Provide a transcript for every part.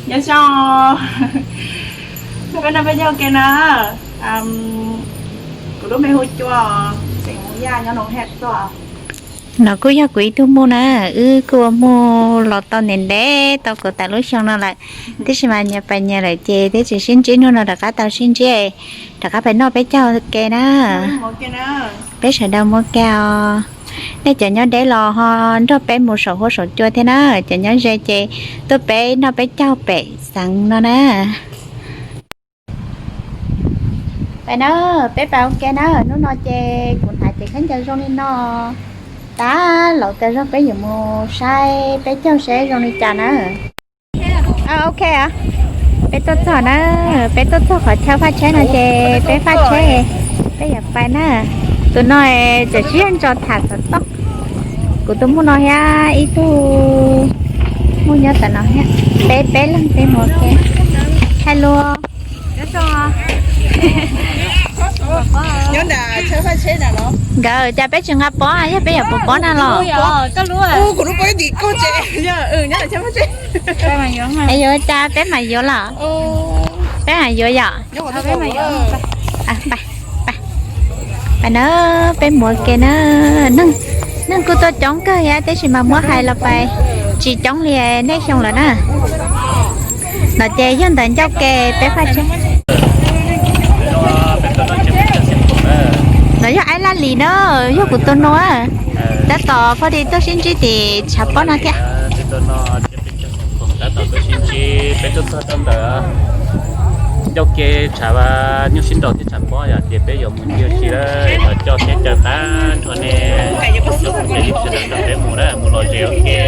Nyob zoo, peb noj peb caug ua ke na. Kuv lub npe hu Cua, xeem Hmoob Yaj, nyob Noov Hej tuaj. No kuj yog kuv ib tug muj na, wb kuj ua muj los tau ntev ntev tau kaum tawm lub xyoo no lawm, tiam sis mas nyias pais nyias lawm ces twb tsis sib ntsib, hnub no rov qab tau sib ntsib, rov qab pais noj peb caug ua ke na. Peb sawv daws muaj ke os. Nej cov nyob deb los ho nrog peb mus saum huab saum cua thiab na, cov nyob ze ces tuaj peb noj peb caug pem xeev no na. Pais na, peb pais ua ke na, hnub no ces kuv hnav cev khaub ncaws zoo li no. Tag los tas zog peb yuav mus saib peb caug seb zoo li cas na. Ok, peb tuaj txog na, peb tuaj txog qhov chaw faj tsheb no ces peb faj tsheb, peb yuav pais na. Tus no tseem sib ntso tham xov tooj. Kuv tus muj no thiab ib tug muj nyob tom no thiab, peb peb leeg peb mus ua ke. Hais lus. Nkawd cas peb tsis nqa pob, yog peb yuav pov pob na los? Es yuav cas peb mam yuav los? Peb mam yuav yom? Pais na, peb mus ua ke na. Neeg kuj tuaj coob kawg thiab, tiam sis mas muab hais los pais tsis coob li nej xyoo lawm na. No ces yog ntawm ncauj ke peb faj tsheb. No yog Aib Laj Lis na, yog kuv tus nus. Tab tom pog di tuaj sib ntsib tim tshav pob no thiab. Tab tom tuaj sib ntsib, peb tuaj txog rau ntawm ncauj ke tshav nyuj sib nraus thiab tshav pob yom, ces peb yuav mus ncig ua si lawm, los coj teb caw tag nrho nej cov phooj ywg sawv daws nrog peb mus na, mus lom zem ua ke.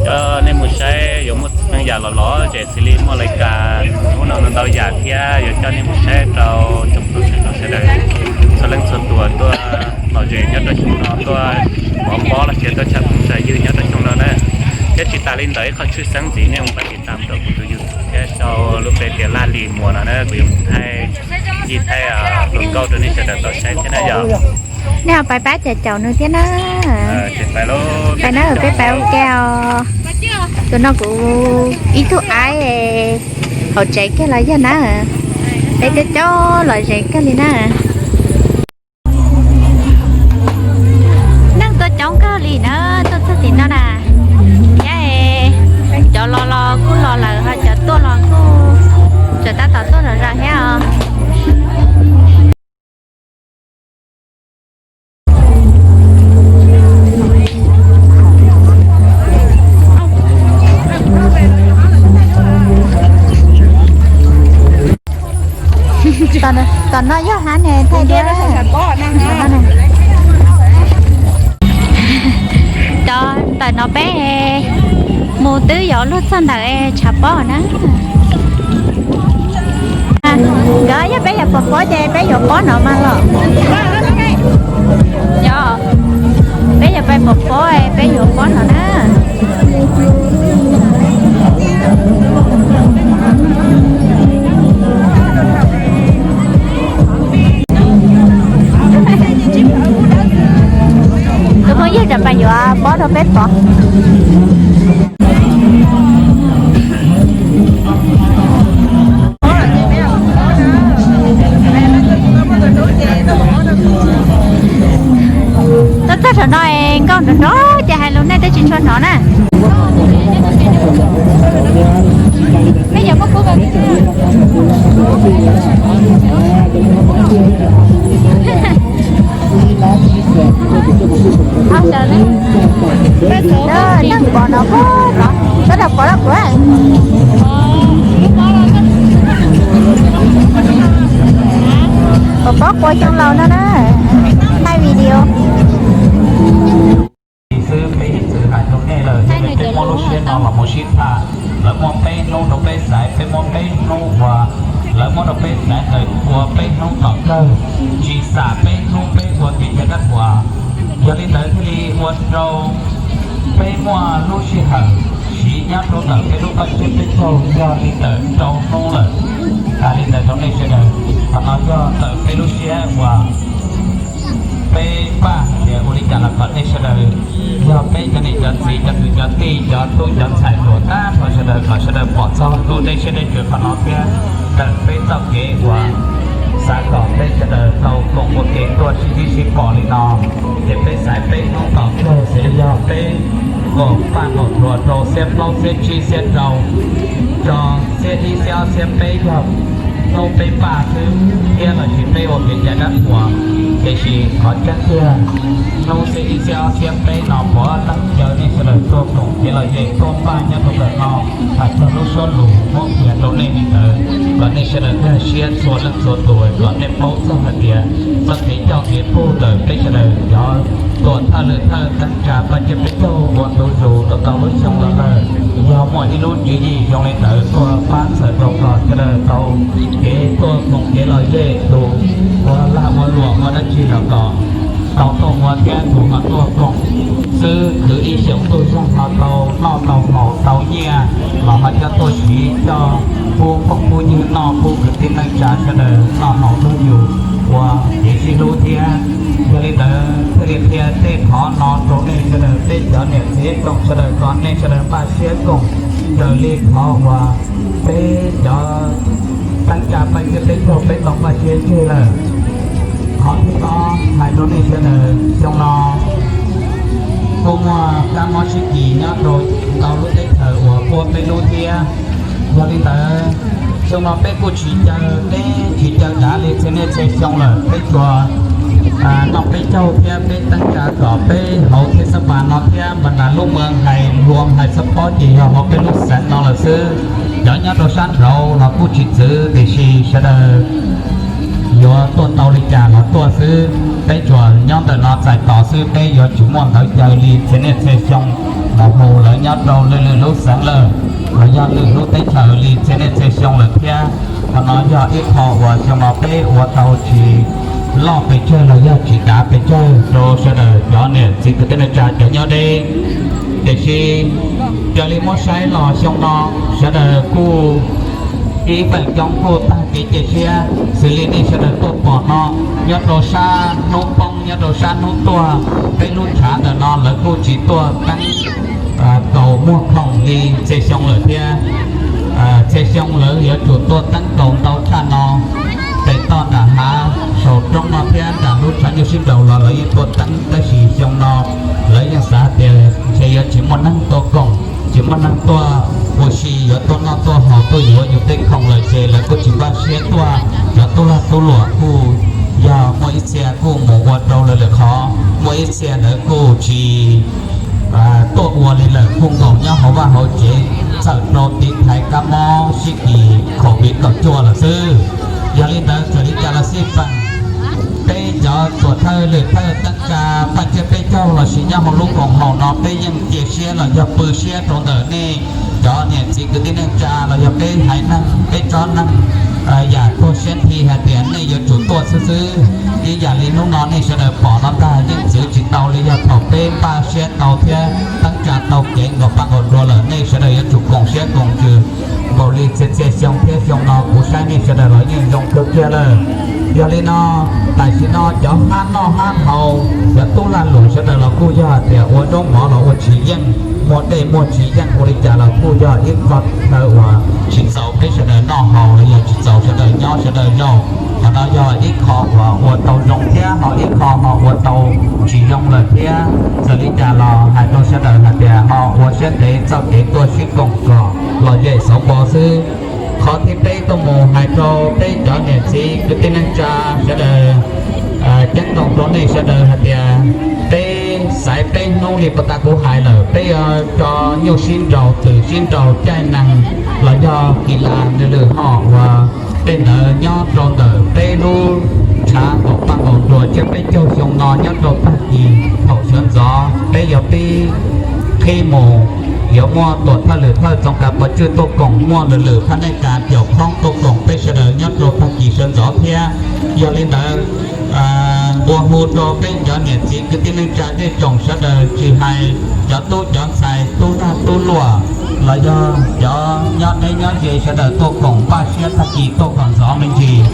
Coj nej mus saib yuav muaj yam lom lom zem xws li muaj lais kas ub no ntau yam thiab yuav coj nej mus saib rau tsoom phooj ywg sawv daws txhua leej txhua tus tuaj lom zem nyob rau xyoo no, tuaj pov pob los sis tuaj tsham phooj ywg nyob rau xyoo no na. Thiab tsis tas li ntawd ib qho tshwj xeeb ntxiv nej mus pab tiv tam rau kuv tus YouTube thiab sau lub npe tias Laj Lis Muas no na, kuv yuav mus thaij ncig thaij hluas nkauj rau nej sawv daws tau saib thiab na yom. Nej ho pais pab cov caum nws thiab na. Pais na, peb pais ua ke os. Tus no kuv ib tug aib, hauv tsev kiag los yog na. Peb coob coob lom zem kawg li na. Neeg tuaj coob kawg li na, tuaj txog tim no na. Thiab cov los los kuj los lawm, ho cov tuaj los kuj tseem tab tom tuaj zom zaws thiab os. Tom no yog hab ne thaij diab. Cov ntawm no peb mus twb yuav luag txog ntawm tshav pob na. Nkawd yog peb yuav pov pob ces peb yuav pob no mas los. Yog peb yuav pais pov pob, peb yuav pob no na. Tus phooj ywg tam pais yuav pob rau peb pov. Tuaj txog thaum no es nkauj nrov nrov ces hais lus nej twb tsis tshua hnov na. Neeg pom no, tab tom pom los kuv. Pom pob qua xyoo laus no na, thaij video. Xwb peb ib txwm hais rau nej lawm, peb muab lub siab no los mus sib tham. Lawv muab peb hnub rau peb xaiv, peb muab peb hnub ua, lawv muab rau peb xaiv ntawm ua peb hnub tom kawg, tsis xam peb hnub peb ua kev cai dab qhuas. Yog li ntawd thiaj li ua rau peb muaj lub sij hawm siv nyob rau ntawm peb lub qab teb peb caug yog li ntawm rau hnub lawm. Hais li ntawd rau nej sawv daws, qhov no yog ntawm peb lub siab uas Peb npaj tias ua li cas los kom nej sawv daws, yog peb cov niam cov txiv cov kwv cov tij cov tub cov ntxhais hluas tag nrho sawv daws kom sawv daws pom txog lub dej siab dej ntsws qhov no thiab raws peb txoj kev uas xav kom peb sawv daws tau koom ua ke tuaj sib ntsib sib pom li no. Ces peb xaiv peb hnub tom kawg xws li yog peb nkaum paj nkaum hluas rau xiab plaub xiab tsib xiab rau, tso xiab ib xiab ob xiab peb yog hnub peb npaj xwb thiab los sis peb ua kev cai dab qhuas. Tiam sis qhov tseeb tiag, hnub xiab ib xiab ob xiab peb no puav leej caw nej sawv daws tuaj koom kev lom zem tuaj npaj nyob rau ntawm no, hais txog lub suab lus muab qhia rau nej li ntawd, kom nej sawv daws nkag siab txhua leej txhua tus, kom nej paub txog hais tias txoj kev coj kev pug ntawm peb sawv daws cov tuam thawj lwm thawj teeb tsa paj tsiab peb caug ua ntu zus rau tau lub xyoo los lawm, yog muaj ib lub tswv yim zoo li ntawd tuaj pab txhawm rau kom sawv daws tau kev tuaj koom kev lom zem tus ua lag ua luam ua dab tsi los kom tau tuaj ua thiab tus ho tuaj koom xwb. Kwv ib xyoos ntuj zoog ho tau noj tau haus tau nyiaj los ho coj tuaj siv coj pub phooj pub ywg noj, pub kwv tij neej tsa sawv daws noj haus nrog yus ua kev sib hlub thiab. Yog li ntawd thiaj li qhia tej qhov no rau nej sawv daws, peb cov niam txiv tsoom sawv daws kom nej sawv daws npaj siab koom raws li qhov uas peb cov teeb tsa paj tsiab peb caug peb tau npaj siab tseg lawm. Qhov thib ob hais rau nej sawv daws, xyoo no kuj muaj kab mob sib kis nyob rau ntau lub teb chaws uas puab peb lub thiab. Yog li ntawd, xyoo no peb kuj tsis caw teb tsis caw dav li txhia niaj txhia xyoo lawm, peb tsuas noj peb caug thiab peb teeb tsa kom peb hauv thej xab pas no thiab npas ntas lub moos hais hluas hais xab pob ces yog hauv peb lub xeev no lawm xwb. Cov nyob rau sab nraud los kuj tsis txwv, tiam sis sawv daws yuav tuaj tau li cas los tuaj xwb. Peb tsuas nyob ntawm no txais tos xwb, peb yuav tsis muaj ntawv caw li txhia niaj txhia xyoo los mus lawv nyob rau lwm lwm lub xeev lawm los yog lwm lub teb chaws li txhia niaj txhia xyoo lawm thiab. Qhov no yog ib qho uas xyoo no peb ua tau tsis loj pes tsawg los yog tsis dav pes tsawg rau sawv daws cov niam txiv kwv tij neej tsa cov nyob deb. Tiam sis raws li muab saib los xyoo no sawv daws kuj ib feem coob kuj tag kev cia siab xws li nej sawv daws tuaj pom no, nyob rau sab hnub poob nyob rau sab hnub tuaj, peb lub tshav ntawm no lawv kuj tsis tuaj teeb kaus muag khoom li txhia xyoo lawm thiab. Txhia xyoo lawv yuav tsum tuaj teeb kaus ntau tshaj no, tes toj nram hav saum roob no thiab nram lub tshav nyuj sib nraus los lawv yeej tuaj teeb, tab sis xyoo no lawv yeej xav tias ntshe yuav tsis muaj neeg tuaj koom, tsis muaj neeg tuaj ua si, yuav tuaj noj tuaj haus tuaj yuav yus tej khoom lawm ces lawv kuj tsis npaj siab tuaj. Cov tub lag tub luam kuj yog muaj ib txhia kuj mus ua rau lawv lwm qhov, muaj ib txhia ntawd kuj tsis tuaj ua li lawm, kuj nkaum nyob hauv vaj hauv tsev txhawm rau tiv thaiv kab mob sib kis COVID kaum cuaj lawm xwb. Yog li ntawd txawm li cas los xij peem, peb cov tuam thawj lwm thawj teeb tsa paj tsiab peb caug los sis nyob hauv lub koom haum no peb yeej cia siab los yog pw siab rau ntawm nej cov niam txiv kwv tij neej tsa los yog peb haiv neeg peb tsob neeg yam tuag siab nthi hais tias nej yuav tsum tuaj xwb xwb. Ib yam li hnub no nej sawv daws pom no ntag yeej txwv tsis tau li, yog thaum peb npaj siab tau thiab teeb tsa tau kev nkaus paj nkaus nruas lawm nej sawv daws yuav tsum koom siab koom ntsws npaum li txhia txhia xyoo thiab. Xyoo no kuv saib nej sawv daws los yeej zoo kawg kiag lawm. Yog li no tam sim no cov hab noj hab haus cov tub lag luam sawv daws los kuj yog hais tias ua zaub mov los ua tsis yeej, muaj dej muag tsis yeej, ua li cas los kuj yog ib qho chaw uas tsis txaus peb sawv daws noj haus los yog tsis txaus sawv daws nyob sawv daws zaum. Qhov no yog ib qho uas ua tau zoo thiab ho ib qho ho ua tau tsis zoo lawm thiab. Txawm li cas los hais rau sawv daws hais tias ho ua siab ntev txoj kev tuaj sib koom kom lom zem xauv npo xwb. Qhov thib peb tuaj mus hais rau peb cov niam txiv kwv tij neej tsa sawv daws, ceeb toom rau nej sawv daws hais tias peb xaiv peb hnub li puag ta kuv hais lawm, peb yuav tso nyuj sib nraus twm sib nraus caij nees los yog kis las lwm lwm hom uas tej ntawd nyob rau ntawm peb lub tshav nkaum paj nkaus nruas tsiab peb caug xyoo no nyob rau tag kis thaum sawv ntxov peb yuav pib qhib mus. Yuav muaj tuam thawj lwm thawj txoos kas pov tswj tuaj koom, muaj lwm lwm phab nej kas caum khoob tuaj koom peb sawv daws nyob rau tag kis sawv ntxov thiab. Yog li ntawd, nqua hu rau peb cov niam txiv kwv tij neej tsa zej tsoom sawv daws tsis hais cov tub cov ntxhais tub nag tub luam los yog cov nyob deb nyob ze sawv daws tuaj koom npaj siab tag kis tuaj kom ntxov me ntsis.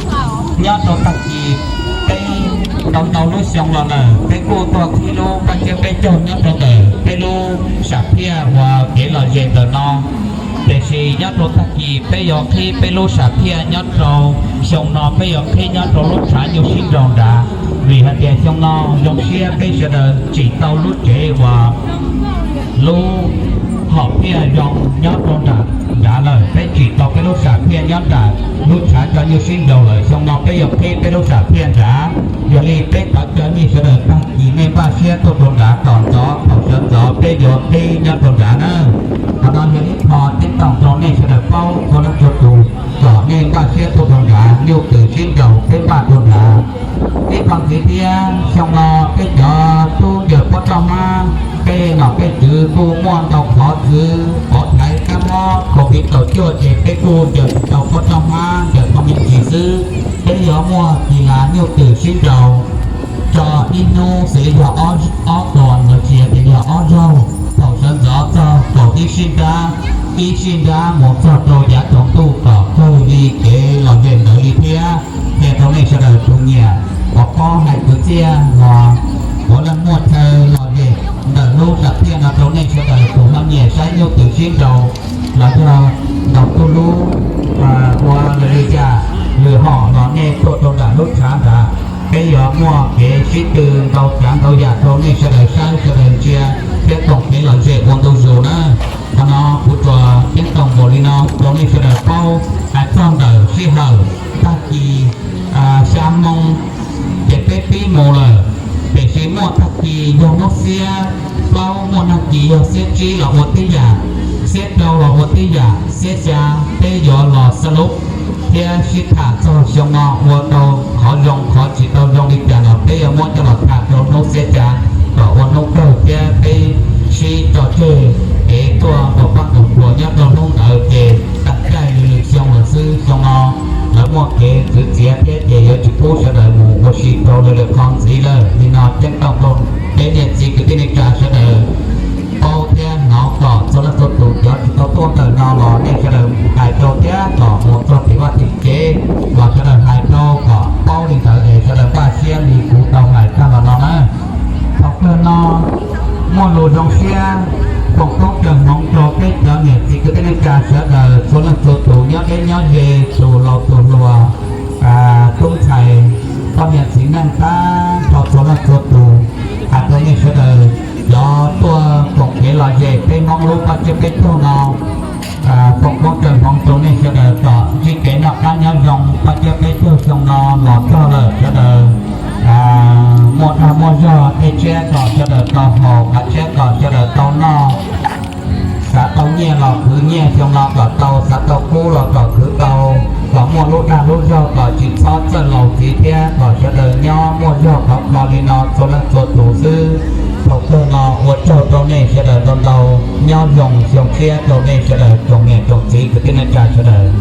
Nyob rau tag kis peb Tau ntau lub xyoo los lawm, peb kuj tuaj qhib lub paj tsiab peb caug nyob rau ntawm peb lub sam phiaj uas kev lom zem ntawm no. Tiam sis nyob rau tag kis peb yuav qhib peb lub sam phiaj nyob rau xyoo no, peb yuav qhib nyob rau lub tshav nyuj sib nraus nrad, vim hais tias xyoo no zoo siab peb sawv daws tsim tau lub tsev uas lub hom phiaj zoo nyob rau nram nrad lawm, peb tsim tau peb lub sam phiaj nyob nram lub tshav cov nyuj sib nraus lawm. Xyoo no peb yuav qhib peb lub sam phiaj nrad, yog li peb thov caw nej sawv daws tag kis nej npaj siab tuaj rau nrad kom ntxov, thaum sawv ntxov peb yuav qhib nyob rau nrad na. Qhov no yog ib qho ceeb toom rau nej sawv daws paub txhua leej txhua tus, kom nej npaj siab tuaj rau nrad, nyuj twm sib nraus peb npaj rau nrad. Ib qho ntxiv thiab, xyoo no peb cov tub ntawm pob roj hmab, peb nom peb tswv kuj muaj ntau qhov txwv pov thaiv kab mob covid kaum cuaj ces peb kuj ncaws tsis tau pob roj hmab, ncaws tau me ntsis xwb. Peb yuav muaj kis las nyuj twm sib nraus tso ib hnub xws li yog ob tuas los sis tias yog ob zaug, thaum sawv ntxov txog kaum ib sij nrab, ib sij nrab mus txog rau yav tsaus ntuj kom kawg li kev lom zem ntawd li thiab. Qhia rau nej sawv daws tus nyiam uas paub hais kwv txiaj los puav leej muaj chaw lom zem ntawm lub sam phiaj no rau nej sawv daws tus ho nyiam saib nyuj twm sib nraus los yog ntaus tuj lub ua lwm yam lwm hom los nej tuaj rau nram lub tshav nrad. Peb yuav muaj kev sib tw ntau tsav ntau yam rau nej sawv daws saib sawv daws ntsia thiab koom kev lom zem ua ntu zus na. Qhov no kuv tsuas ceeb toom npaum li no rau nej sawv daws paub. Hais txog ntawm sij hawm, tag kis xya moo ces peb pib mus lawm, tiam sis muaj tag kis yog hnub xiab plaub, muaj tag kis yog xiab tsib los ua tib yam, xiab rau los ua tib yam, xiab xya peb yuav los xab lub thiab sib tham txog xyoo no ua tau qhov zoo qhov tsis tau zoo li cas los peb yuav muab coj los tham rau hnub xiab xya kom ua hnub kawg thiab peb sib tso tseg kev tuaj ntaus paj ntaus hluas nyob rau hnub ntawd ces tag caij lwm xyoo lawm xwb. Xyoo no lawv muaj kev txwv txiav thiab ces yuav tsis pub sawv daws mus ua si rau lwm lwm qhov ntxiv lawm. Li no ceeb toom rau peb niam txiv kwv tij neej tsa sawv daws paub thiab hnov kom txhua leej txhua tus cov tsis tau tuaj ntawm no los nej sawv daws hais rau thiab kom mus txog tim vaj tim tsev los sawv daws hais rau kom paub li ntawd es sawv daws npaj siab li kuv tau hais tag los no na. Thaum kawg no muaj lus zoo siab foom koob kawg hmoov rau peb cov niam txiv kwv tij neej tsa sawv daws txhua leej txhua tus nyob deb nyob ze, tus laus tus hluas, tub ntxhais, poj niam txiv neej, tag nrho txhua leej txhua tus, hais rau nej sawv daws cov tuaj koom kev lom zem peb Hmoob lub paj tsiab peb caug no. Foom koob kawg hmoov rau nej sawv daws kom ntsib kev noj qab nyob zoo, paj tsiab peb caug xyoo no los txog lawm sawv daws muaj dag muaj zog, tej tshiab kom sawv daws tau haus, qhov tshiab kom sawv daws tau noj, xav tau nyiaj los khwv nyiaj xyoo no kom tau, xav tau kub los kom khwv tau, kom muaj lub dag lub zog kom tsis txhob txawj laus txiv thiab kom sawv daws nyob muaj zog khov kho li no txhua leej txhua tus xwb. Thaum kawg no ua tsaug rau nej sawv daws ntau ntau, nyob zoo xyoo tshiab rau nej sawv daws tsoom niam tsoom txiv kwv tij neej tsa sawv daws.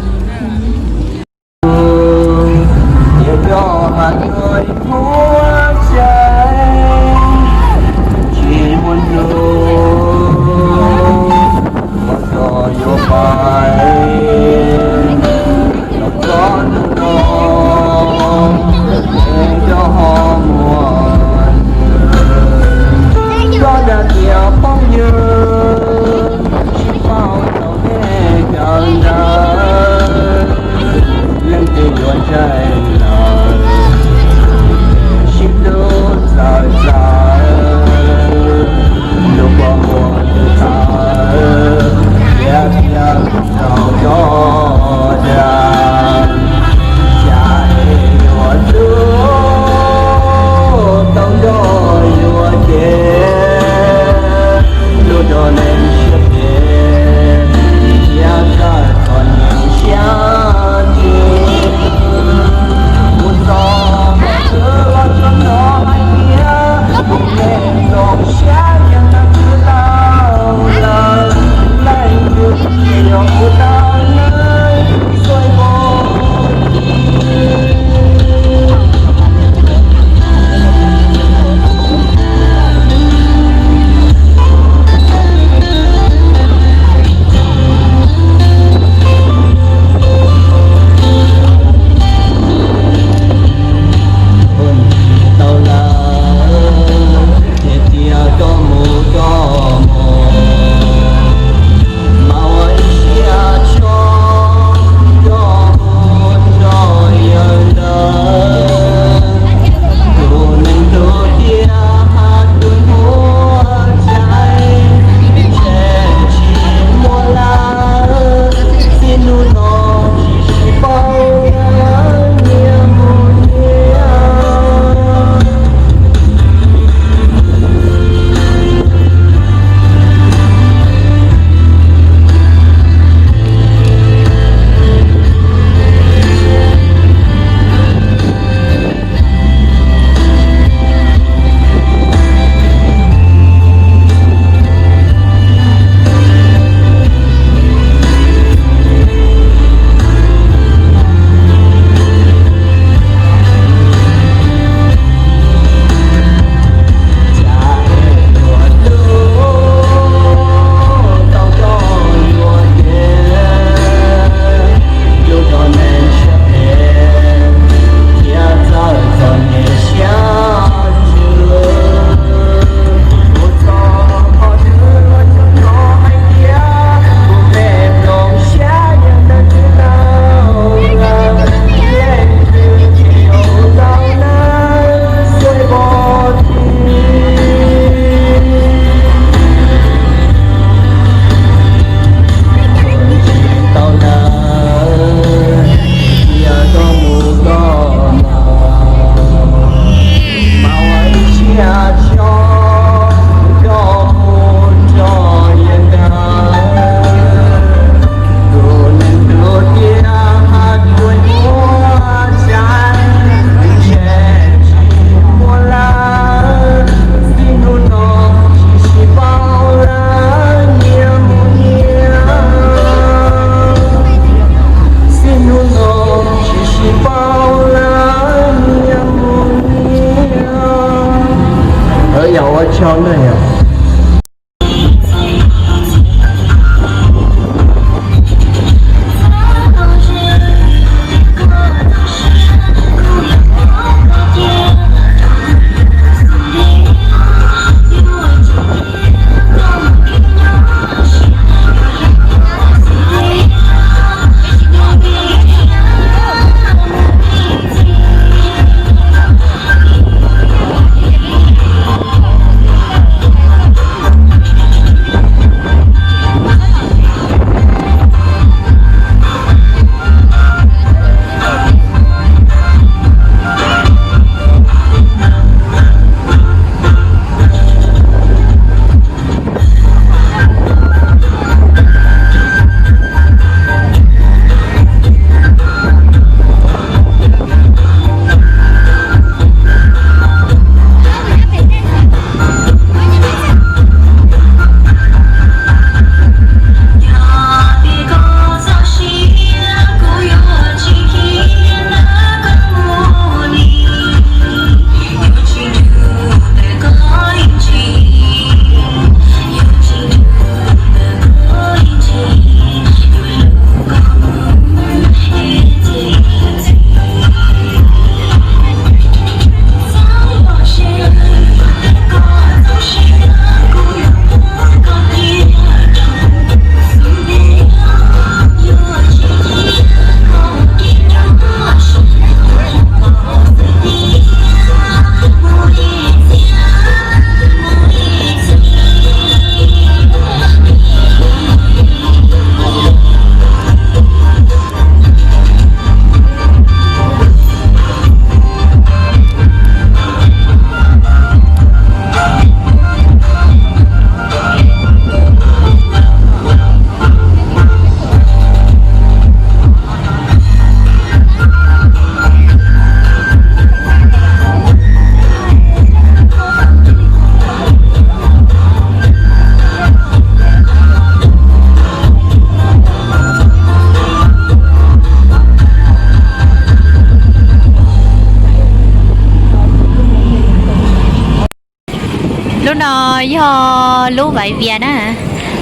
Lub no yog lub Vaiv Vias na,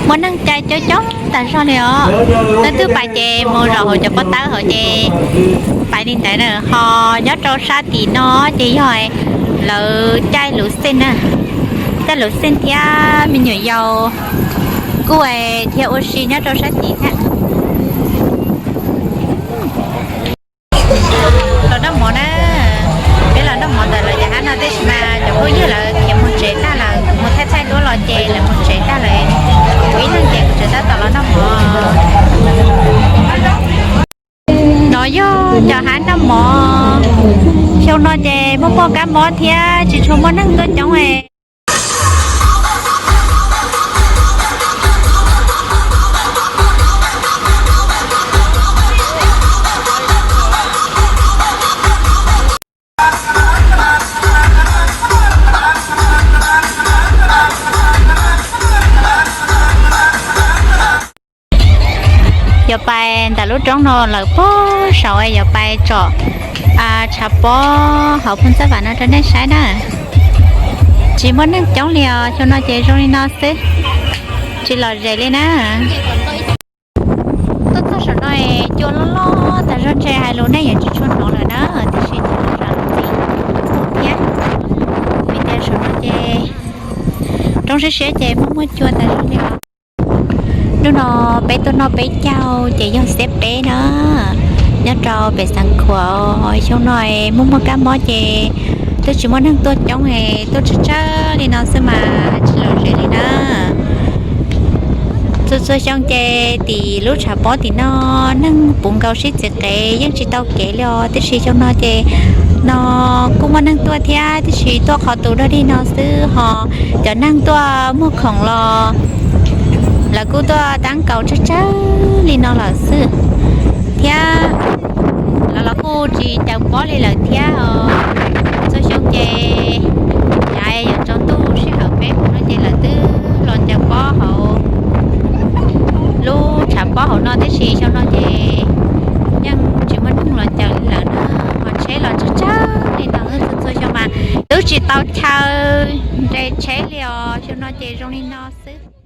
muaj neeg caij coob coob tas zog li os. Leej twg pais ces mus zaum hauv cov pob tawb hauv ces pais li ntawd na. Ho nyob rau sab tim no ces yog lawv caij luv xeej na, caij luv xeej thiab me nyuam yaus kuj thiaj ua si nyob rau sab tim thiab. Los noj mov na, peb los noj mov ntawm lawv cov hab no tib si mas cov phooj ywg lawv khiav mus tsev tag lawm, kuv mus thaij thaij duab los ces lawv mus tsev tag lawm. Kuv ib leeg ces kuv tseem tab tom los noj mov. No yog cov hab noj mov, xyoo no ces muaj poj kab mob thiab tsis tshua muaj neeg tuaj coob. Yuav pais ntawm lub roob no lawm puag saud, yuav pais tsom tshav pob hauv phoo txab vam no rau nej saib na. Tsis muaj neeg coob li os, xyoo no ces zoo li no xwb, tsis lom zem li na. Tuaj txog saum no cua loj loj tas zog, ntshe hais lus nej yuav tsis tshua hnov lawm na, tiam sis cua loj zam lub txim thiab, vim tias saum no ces roob siab siab ces muaj muaj cua tas zog li os. Hnub no peb tuaj noj peb caug ces yog xiab peb na, nyob rau pem Xeev Khuam. Xyoo no muaj muaj kab mob ces twb tsis muaj neeg tuaj coob, tuaj tsawg tsawg li no xwb mas tsis lom zem li na. Txhua txhua xyoo ces tim lub tshav pob tim no neeg puv nkaus sib txiv qev yeej tsis tau kev li os, tiam sis xyoo no ces no kuj muaj neeg tuaj thiab, tiam sis tuaj qhov tus dog dig no xwb, ho cov neeg tuaj muag khoom los lawv kuj tuaj tab nkaus tsawg tsawg li no lawm xwb thiab. Lawv los kuj tsis caws pob li lawm thiab os. Txhua xyoo ces yav yuav tsaus ntuj sij hawm peb mus no ces lawv twb los caws pob hauv lub tshav pob hauv no, tiam sis xyoo no ces yeej tsis muaj neeg los caws li lawm na. Ho tsheb los tsawg tsawg li no, txhua txhua xyoo mas twb Tsis tau chaw nres tsheb li os, xyoo no ces zoo li no xwb.